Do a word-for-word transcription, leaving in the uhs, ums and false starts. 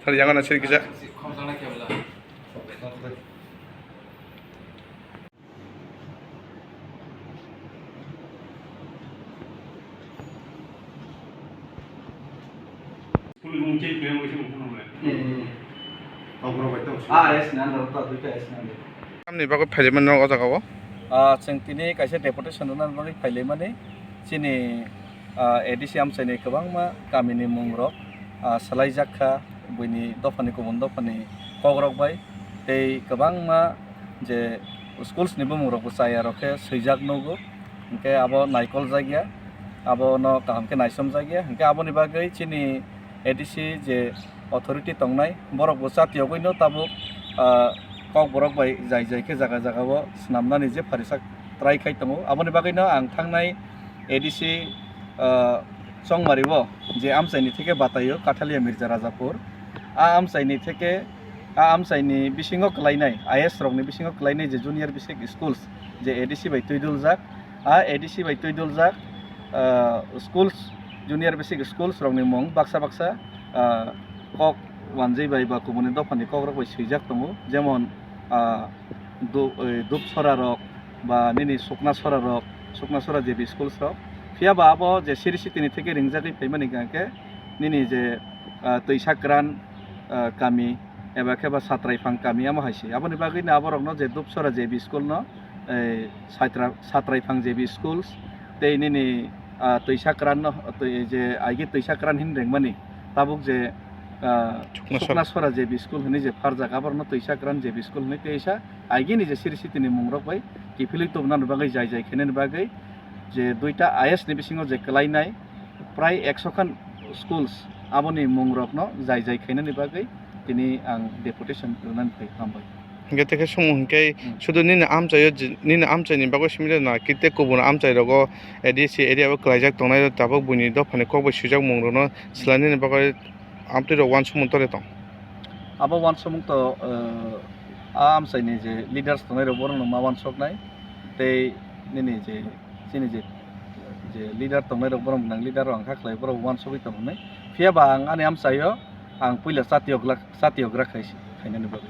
Sir, yang mana sir kisa? Tamni bagwi phailai mano o jaga o? Ah, chwng tini kaisa deputation rwna bagwi phailaimani chini, ah, A D C amchaini kwbangma kamini mungrok, ah, swlaijak kha buini dophani kubun dophani kokrok bai. Tei kwbangma je schools ni bumung rokbo chaya rok khe swijak nugo, hinkhe abo naikol jakya, abono kaham khe naisom jakya, hinkhe aboni bagwi chini A D C je authority tongnai borokbo chatiyogwino tabuk, ah, kokborok bai jai jai khe jaga jaga o swnamnani je pharisa try khai tongo. Aboni bagwino ang thangnai A D C, ah, Chongmari o je amchaini theke bataio Kathalia Mirza Rajapur, a amchaini theke, a amchaini bisingo kwlainai, I S rokni bisingo kwlainai je junior basic schools, je A D C bai twiduljak, a A D C bai twiduljak, ah, schools, junior basic schools rokni mung baksa baksa, ah, kok wanjwi bai ba kubuni dophani kokrok bai swijak tongo, jemon, ah, Du-, eh, Dupsora rok, ba nini Suknasora rok, Suknasora J B schools rok. Phiya ba abo je Sri City ni theke ringjagwi phaimani hwnkhe nini je, ah, Twisakran, ah, kami eba khe ba Satraifang kami amo hai se. Aboni bagwi no aborokno je Dupsora J B school no, eh, Saitra-, Satraifang J B schools tei nini, ah, Twisakran no, twi-, je aigi Twisakran hin rengmani tabuk je, ah, Suknasora. Suknasora J B school hinwi je pharjak aborokno Twisakran J B school hinwi teisa. Aigini je Sri City ni mungrok bai kiphilwi tubunani bagwi jai jai khainani bagwi je duita I S ni bisingo je kwlainai prai ekso khan schools aboni mungrokno jai jai khainani bagwi tini ang deputation rwnani phai hambai. Hingke tekhe sumung hingke Hmm. sudu nini amchaio je, nini amchaini bagwi simi na kite kubun amchai rogo A D C area o kwlaijak tongnai tabuk buini dophani kok bai swijak mung rokno swlainani bagwi amtwi rok uansukmung tore tong. Abo uansukmung to, eh, a amchaini je leaders tongnai rok borok no ma uansuknai tei nini je chini je, je leader tongnai rok borok nang leader rok ang kha khlai borok uansugwi tong hwnwi. Phiya ba ang ani amchaio ang puila chatiyok lak-, chatiyok rak khai si, khainani bagwi.